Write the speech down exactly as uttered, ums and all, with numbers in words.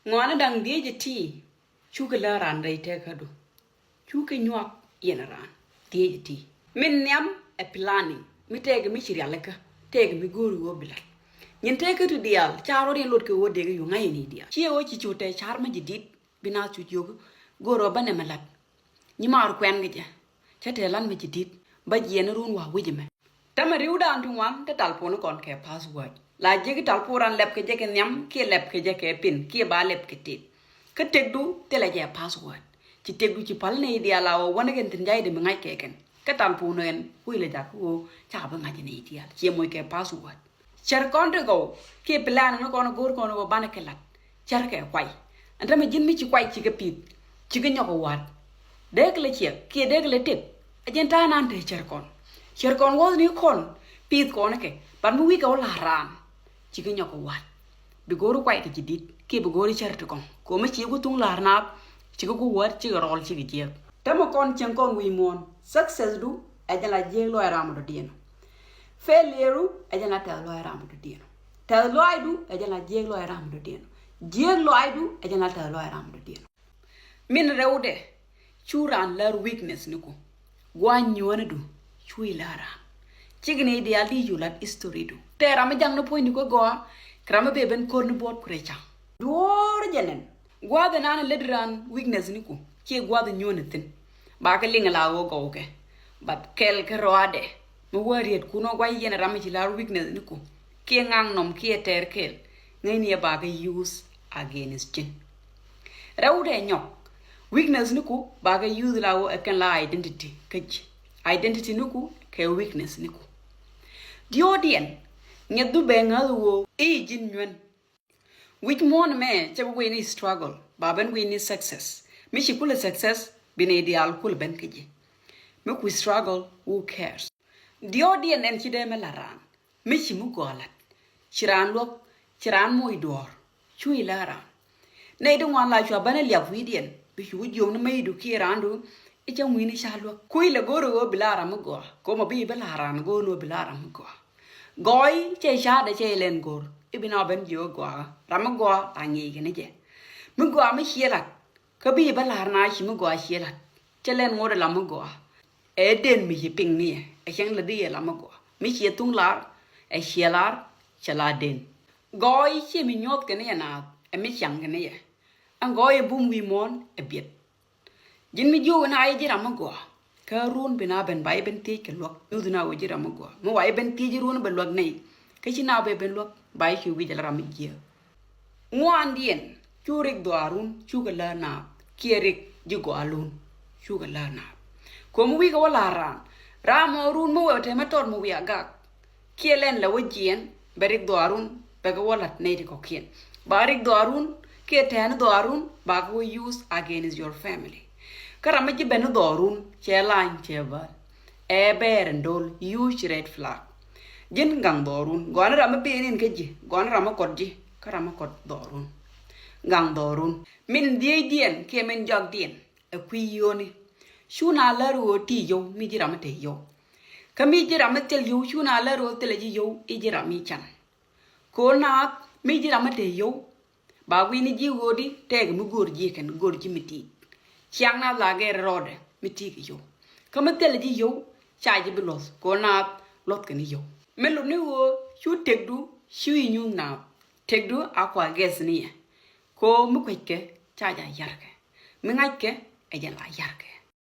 Ŋɔaani da̱ŋ dhieec iti. Cukɛ lär raan rɛy tëkädu. Cukɛ nyuak yɛn raan dhieec iti. Min nhiam ɛ planning mi tëëkɛ mi ci rialikä tëëkɛ mi go̱o̱ri ɣöö bi la̱t. Nyin tëëkädu diaal ca rɔ̱diɛn lot kɛ ɣöö dee kɛ yuŋ ŋa̱c yɛn i̱ diaal ciɛ ɣöö ci cu tɛɛ car mi ji̱ di̱t. Bi naath cu jiök go̱o̱r ɣöö bä nɛmɛ la̱t. Nyi maar kuɛn kɛ jɛ. Cä tɛɛ la̱t mi ji̱ di̱t bä jiɛn run wa̱a̱ wi̱c ɛmɛ. Tämɛ ri̱wdan ti ŋuan te talpon kɔn kɛ password. La jiäk i̱ talpon ran lɛp kɛ jɛ kɛ nhiam kiɛ lɛp kɛ jɛ kɛ pin kiɛ ba lɛp kɛ tit. Kä tëkdu thilɛ jɛ password. Ci tëkdu ci päl nɛy diaal a ɣöö wänä kɛn thi̱n ja̱cdɛ mi ŋa̱c kɛ kɛn. Kä talpon ɛn kuilɛ jakä ɣöö ca bi ŋa̱c nɛy diaal ciɛ moc kɛ password. Cär kɔn ti gɔw kiɛ plan ni kɔn go̱o̱r kɔn ɣöö banɛ kɛ la̱t. Cär kɛ kuay. Ɛn tämɛ ji̱n mi ci kuay cikɛ pi̱th. Cikɛ nyɔk ɛ wa̱a̱t. Dee kɛ lɛ ciɛk kiɛ dee kɛ lɛ tëk. Ɛ jɛn ta̱a̱ nan te cär kɔn. Cär kɔn wuɔ̱thni kɔn pi̱th kɔn kɛ. Ban mi wi̱i̱ kɛ wä la̱r raan. Cikɛ nyɔk ɛ wa̱a̱t. Bi go̱o̱ri kuay kɛ ci di̱t kiɛ bi go̱o̱ri cär ti kɔn. Ko̱mɛ ci ku thuŋ la̱r naath. Cikɛ ku wäät cikɛ rɔɔl cikɛ jiäk. Tämɛ kɔn cieŋ kɔn wi̱i̱ muɔ̱ɔ̱n. Success du ɛ jɛn la jiäk lɔaac ram ɔ dɔ̱diɛn ɔ. Failure du ɛ jɛn la tɛth lɔaac ram ɔ dɔ̱diɛn ɔ. Tɛth lɔaacdu ɛ jɛn la jiäk lɔaac ram ɔ dɔ̱diɛn ɔ. Jiäk lɔaacdu ɛ jɛn la tɛth lɔaac ram ɔ dɔ̱diɛn ɔ. Min rɛwdɛ cu raan lär weakness ni ku. Gua̱a̱ nyuɔ̱ɔ̱nidu cu ilär raan. Cikɛ ni diaal di cu lat history du. Tɛ ram mi jaŋ ni puɔ̱nydu kä gɔaa kɛ ram mi bee ben ko̱r ni buɔt ku rɛy ca̱ŋ. Duɔ̱ɔ̱r jɛ nɛn. Gua̱a̱th ɛnan lät raan weakness ni ku. Ciɛ gua̱a̱th nyuɔ̱ɔ̱ni thi̱n. Ba kɛ liŋ la ɣöö gɔw kɛ. But kɛl kɛ rɔaadɛ. Mi wä riet kun ɔ guay yɛn ram mi ci lar weakness ni ku kiɛ ŋaŋ nɔm kiɛ tɛɛr kɛl. Ŋäcni ɛ ba kɛ use against ji̱n. Rɛwdɛ nyɔk. Weakness ni ku ba kɛ use la ɣöö ɛ kɛn la identity kä ji̱. Identity ni ku kɛ weakness ni ku. Diɔ̱ɔ̱diɛn ŋɛth du bɛ ŋäth ɣöö i̱ ji̱n nyuɛn. Wi̱c muɔ̱ɔ̱n mɛ cɛ bi wi̱i̱ ni struggle ba ben wi̱i̱ ni success. Mi ci kulɛ success bi ni diaal kulɛ ben kä ji̱. Mi ku struggle, who cares? Diɔ̱ɔ̱diɛn ɛn ci dee mɛ la raan mi ci mi gɔaa lat. Ci raan luɔk, ci raan moc duɔ̱ɔ̱r. Cu ilär raan. Nɛy di ŋuan la cua ben iliak wi̱i̱diɛn bi cu jiök ni mecdu kiɛ raandu. I̱ cä ŋui̱ni ca luäk kui̱ lɛ go̱o̱r ɣöö bi la ram mi gɔaa. Ko̱mɔ bi i̱ bi la raan go̱o̱r ni ɣöö bi la ram mi gɔaa. Gɔɔy cɛ ca̱a̱dɛ cɛ ilɛn go̱o̱r i̱ bi na ben jiök gɔaa ram mi gɔaa la ŋi̱i̱c kɛn i̱ jɛ. Mi gɔaa mi ciɛ lat kä bi i̱ bä la̱r na ci mi gɔaa ciɛ lat. Cɛ lɛn ŋot ɛ lam mi gɔaa. Ɛ den mi ci piŋ ni ɛ ɛ cäŋ lät di ɛ lam mi gɔaa mi ciɛ thuŋ lar. Ɛ ciɛ lar cɛ la den. Gɔɔy ciɛ mi nyuɔth kɛn i̱ ɛ naath ɛ mi ciaŋ kɛn i̱ ɛ. Ɛn gɔɔy ɛ bum wi̱i̱ muɔ̱ɔ̱n ɛ biɛt. Ji̱n mi jiök in a i̱ ji̱ ram mi gɔaa. Kä run bi na ben ba i̱ ben thiec kɛ luäk nyuth in a wee ji̱ ram mi gɔaa mi wa i̱ ben thiec run bɛ luäk nɛy. Kä ci na bɛ ben luäk ba i̱ cu wi̱c ala ram mi jiääk. Ŋuandiɛn cu rik dhɔaarun cukɛ lär naath kiɛ rik ji̱ gɔaalun cukɛ lär naath. Ko̱mi wi̱i̱ kɛ wä la̱r raan ram mɔ run mi wee tɛmɛ tɔt mi wi̱i̱ a gak. Kiɛ lɛn lɛ wä jiɛn bɛ rik dhɔaarun bɛ kɛ wä la̱t nɛy ti kɔ̱kiɛn. Ba rik dhɔaarun kiɛ tɛ̈ni dhɔaarun ba kɛ wä use against your family. Kä ram mi ji̱ ben ni dhɔaarun cɛ lany cɛ bäl. Ɛ bɛɛr in do̱l huge red flag. Ji̱n gaŋ dhɔaarun gɔani ram mi ben in kä ji̱ gɔani ram mi kɔt ji̱ kä ram mi kɔt dhɔaarun. Gaŋ dhɔaarun min dhiecdiɛn kiɛ min jɔakdiɛn. Ɛ kui̱ yio̱o̱ni. Cu na lär ɣöö ti yio̱w mi ji̱ ram mi te yio̱w. Kä mi ji̱ ram mi thil yio̱w cu na lär ɣöö thilɛ ji̱ yio̱w i̱ ji̱ ram mi can. Ko̱ naath mi ji̱ ram mi te yio̱w. Ba gui̱ni ji̱ ɣöödi tɛɛk mi go̱o̱r ji̱ kɛn go̱o̱r ji̱ mi ti̱i̱t. Ciaŋ naath la gɛr rɔɔdɛ mi ti̱i̱k yio̱w. Kä mi thilɛ ji̱ yio̱w ca ji̱ bi luɔth ko̱ naath luɔth kɛn yio̱w. Mi lupni ɣöö cu tëkdu cu i̱ nyuuth naath. Tëkdu a kua gɛth ni yɛ. Ko̱ mi kueckɛ ca ja ya̱rkɛ. Mi ŋa̱ckɛ ɛ jɛ la ya̱rkɛ.